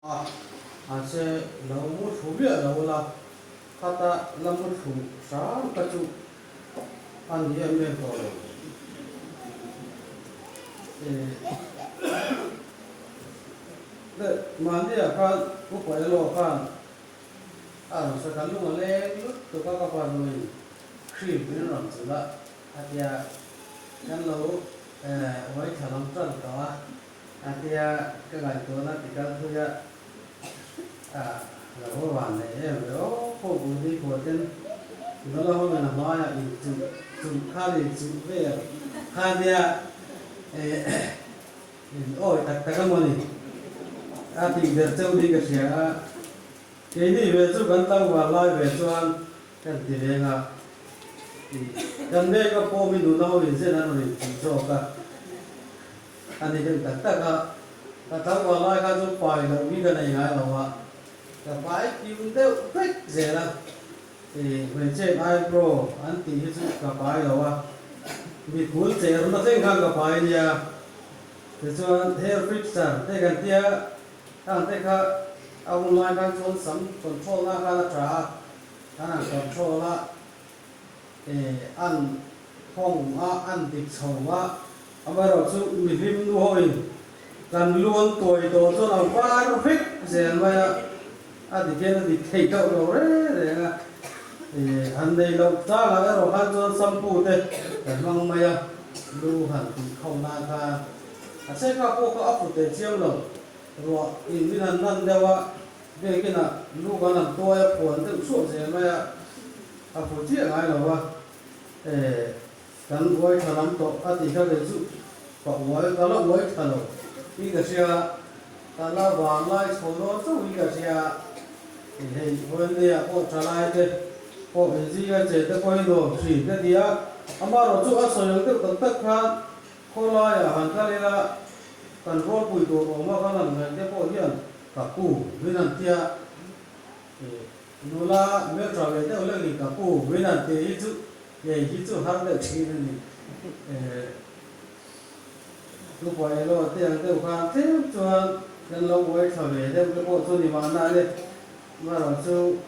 A, mahse lo mu thlu miah lo la, khata la mu thlu hram kha chu a ni em em tawh lo. Leh mahnia khan upa elaw khan a rawn sawi kha lung a leng lutuk a ka pa nuin cream min rawn chulh a, a tia kan lo uai thla lam tan tawh a. A tia ka ngaihtuahna ti kal thui a, a lo va van nei em ve aw, khaw bul hi khual ten nula ho in a hmaiah in chuh chuh khan in chuh vel kha nia in awi tak tak a maw ni a tih ber cheu ni ka hria a, keini ve chu kan tlangval lai ve chuan kan ti reng a, kan make up pawh mi nula ho in zen an rawn in chuh zawk a. A ni deuh tak tak a, ka tlangval lai kha chu pai loh hi ka nei ngai lo a, ka pai kim deuh vek zel a, ih hmeichhe eyebrow an tih hi chu ka pai lo a, mithmul cher na thleng khan ka pai nia, tichuan hair fixer te kan tia khang te kha a hun lai khan chuan sam control na khan a tha a, kan han control a, ih an khawng a, an dik chho a. Amaherawh chu mihlim nu hoin kan luan tuai tawh chuan a var vek zel mai a, a dik hian a dik thei deuh lo reng reng a. Ih, han nei loh changah erawh khan chuan shampoo te kan hmang mai a, lu han tih kho nan khan a chhekha pawh kha a fu teh chiam lo. Ruah in min han nan deuh a, biakinah lu kan han tuai a phuan deuh suah zel mai a, a fu chiah ngai lo a. Ih. Kan uai tha lam tawh a tih kha kei chu ka uai ka la uai tha lo hi ka hria ka la vang lai chho dawn chauh hi ka hria tih hei Wendy ah pawh tha lai te pawh inzinga che te pawh hi nuam thin ka ti a, amaherawh chu a sawi ang deuh tak tak khan khawlaiah han kal ila kan rualpui tur awm a kan han ngaih te pawh hian ka pu min han tia nula hmeltha ve deuh lengin ka pu min han ti hi chu Hei hi chu har deuh thin a ni. Tupa elaw te ang deuh khan tlem chuan kan lo uai tha ve deuh te pawh chu ni mahna le. Amaherawh chu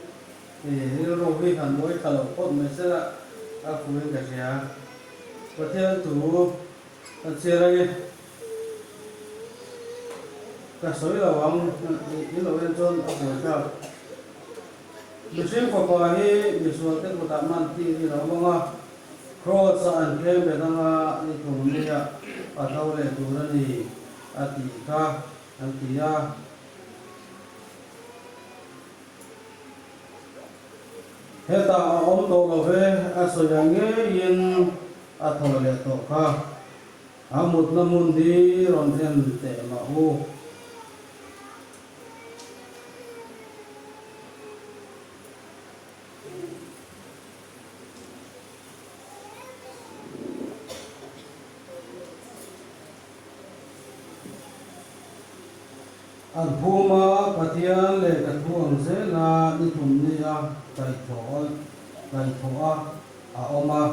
rilru hi han uai tha loh phawt mai se la a fuhin ka hria. Pathian thu kan chhiar ange. Ka sawi lo ang, i lo en chuan a buaithlak. Mihring fapa hi misualte kutah man tir i lo awm ang a, Kraws-a an khem bet anga ni thum nia a tho leh tur a ni, a tih kha an ti a. Hetah a awm tawh lo ve, a sawi ang ngeiin a tho leh tawh kha. A mutna hmun hi rawn en teh mah u. An phuma Pathian leh ka thu ang zela ni thum nia kaihthawh a a awm a,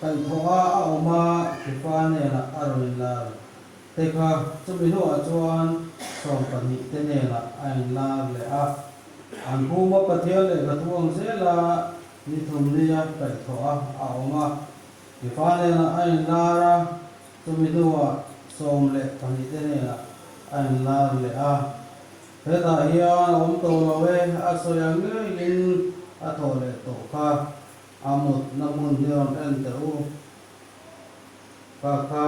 kaihthawh a a awm a Kefa hnenah a rawn inlar. Te kha chumi hnuah chuan 12 te hnenah a inlar leh a. An phuma Pathian lehkha thu ang zela ni thum nia kaihthawh a a awm a. Kefa hnenah a inlar a, chumi hnuah 12 te hnenah a inlar leh a. Hetah hian a awm tawh lo e, a sawi ang ngeiin a thawh leh tawh kha. A mutna hmun hi rawn en teh u. Kha kha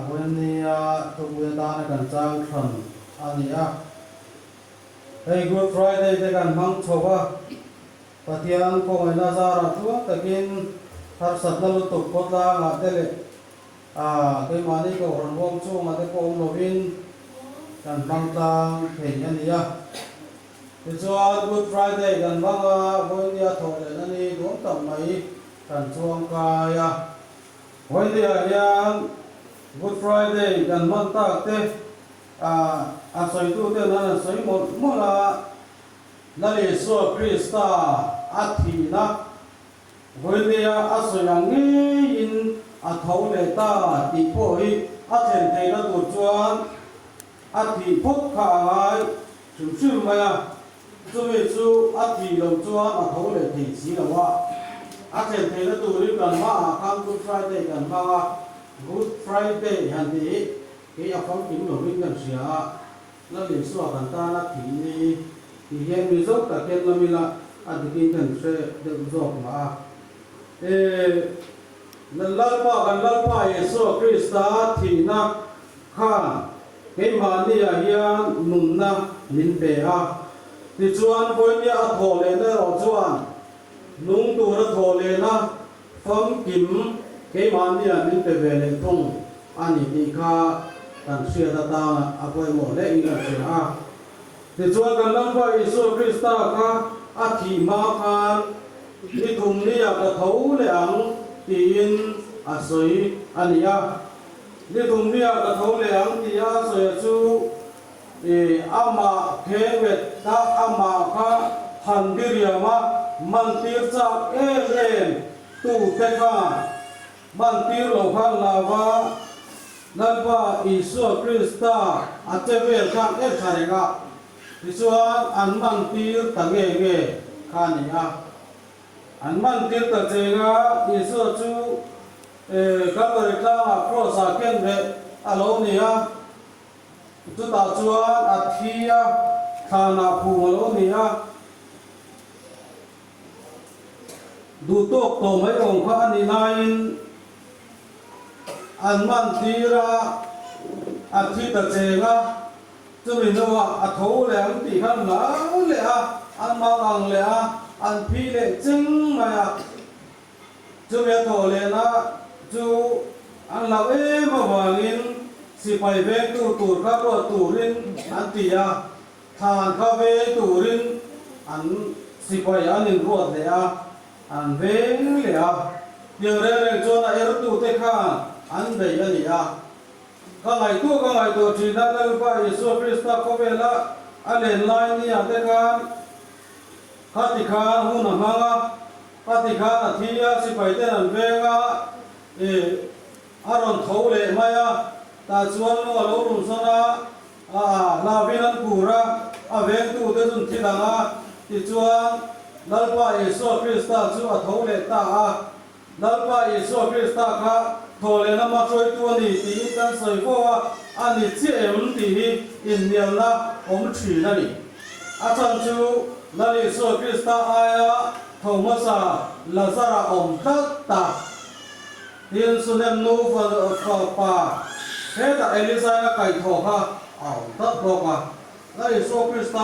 Wendy-a thupui atana kan chang hran a ni a. Hei Good Friday te kan hmang chho a, Pathian khawngaihna zarah tluang takin harsatna lutuk khawtlangah te leh keimahni kohhran huam chungah te pawh awm lovin kan hmang tlang thei a ni a. Tichuan Good Friday kan hmang a, Wendy-a thawh lehna ni duam tak mai kan chuang kai a. Hawihliah hian Good Friday kan hman tak te a sawituten an han sawi mawlh mawlh a, Lal Isua Krista a thihna Hawihliah a sawi ang ngeiin a tho leh ta tih pawh hi a thlen theihna tur chuan a thih phawt kha a ngai. hrim hrim mai a, chumi chu a thih loh chuan a tho leh thei si lo a, a thlen theihna turin kan hmaah khan Good Friday kan hmang a, Good Friday han tih hi kei a famkim lovin kan hria a, Lal Isua kan tana thih ni tih hian Mizo tak hian lam ila a dikin kan hre deuh zawk mah a. E Lalpa kan Lalpa Isua Krista thihna khan keimahniah hian nunna min pe a. Tichuan vawinia a thawh lehna erawh chuan nung tura thawh lehna famkim keimahniah min pe ve leh thung a ni tih kha kan hriat atana a pawimawh hle in a hria a. Tichuan kan Lalpa Isua Krista kha a thih hma khan ni thum niah ka tho leh ang tiin a sawi a ni a. Ni thum niah ka tho leh ang tia a sawi a chu i amah khenglet kha amah kha han diriam a mantir chak em em tute khan mantir lo khan lava Lalpa Isua Krista a che vel khan en tha reng a, tichuan an mantir ta nge nge kha a ni a. An mantir ta cheng a, Isua chu Kalvari tlangah Kraws-ah ken reh a lo ni a. Chutah chuan a thi a, thlanah phum a lo ni a. Duh tawk tawh mai awm kha a nih laiin an man tir a, a thi ta cheng a, chumi hnuah a tho leh ang tih khan hlau leh a, an mang ang leh a, an phi leh cheng mai a. Chumi a thawh lehna chu an hlauh em avangin sipai vengtu tur kha ruat turin an ti a, thlan kha veng turin an sipai an inruat leh a, an veng leh a. Tiang reng reng chuan a ertute khan an bei a ni a. Ka ngaihtuah ka ngaihtuah thin a, Lalpa Isua Krista khawvela a len lai nia te khan Khati khan hun a hmang a, khati khan a thi a, sipai ten an veng a, ih a rawn tho leh mai a, tah chuan lu a lo rum sawn a, a hlauhin an kur a, a vengtu te chun thi dang a, tichuan Lalpa Isua Krista chu a tho leh ta a, Lalpa Isua Krista kha thaw leh lama hruaitu a ni tiin kan sawi fo a, a ni chiah em tih hi inhnialna awm thin a ni. A chhan chu Lal Isua Krista aia tho hmasa Lazara awm tlat ta. Tin, Sunem nu fapa hetah Elisain a kaihthawh kha a awm tlat bawk a. Lal Isua Krista.